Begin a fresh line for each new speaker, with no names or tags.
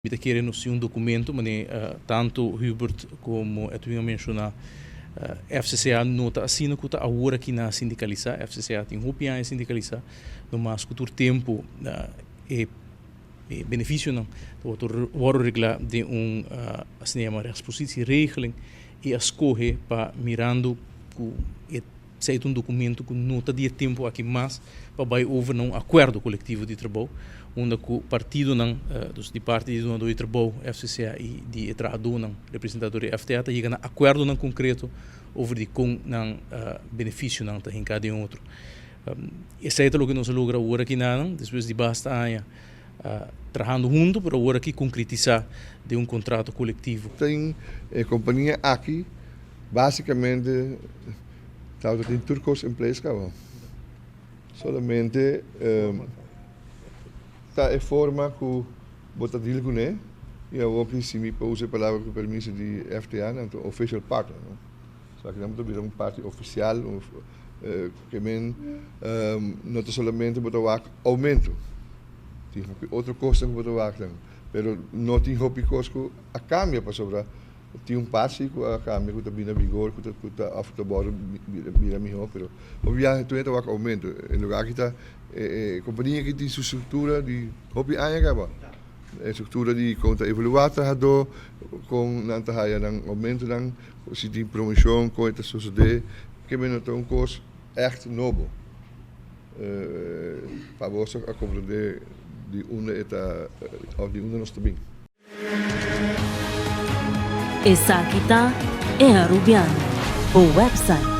Mi ta kere nos tin un documento, mane tanto Hubert como Edwin a menciona, FCCA no ta asina cu ta awor aki nan a sindicalisa, FCCA tin hopi aña sindicalisa, no mas cu tur tempo e beneficionan ta wordo regla den un asina yama rechtspositieregeling y a scoge pa mirando cu e Esei ta un documento cu no ta di e tempo aki mas pa bay over na un acuerdo colectivo di trabou, unda cu partidonan, dus di parti di dunador di trabou, FCCA, y di e trahadornan, representa door di FTA, ta yega na acuerdonan concreto over di con nan beneficionan ta hinca den otro. Esei ta loke nos a logra awor aki nanan, despues di basta aña trahando hunto, pero awor aki concretisa den un contrato colectivo.
Tin e compania aki Basicamente tabata tin tur cos in place caba. Solamente ta e forma cu bo ta deal cune y awor ki si mi por usa e palabra cu permiso di FTA nan ta official partner no. So aki nan bo ta bira un parti oficial ke men no ta solamente bo ta wak aumento tin hopi otro cosnan cu bo ta wak nan pero no tin hopi cos cu a cambia pasobra Tin un par si ku a kambia ku ta bini na vigor ku ta ku ta òf ta bòrdu bira mihó pero hopi biaha tur hende ta wak oumento. E lugar aki ta e e kompania aki tin su struktura di hopi aña kaba. E struktura di kon ta evaluá trahadó, kon nan ta haya nan oumentonan, si tin promoshon kon e ta sosodé. Ke men ta un kos ègt nobo pa boso a komprendé di unda e ta òf di unda nos ta bin.
Esaki ta E Arubiano, bo website.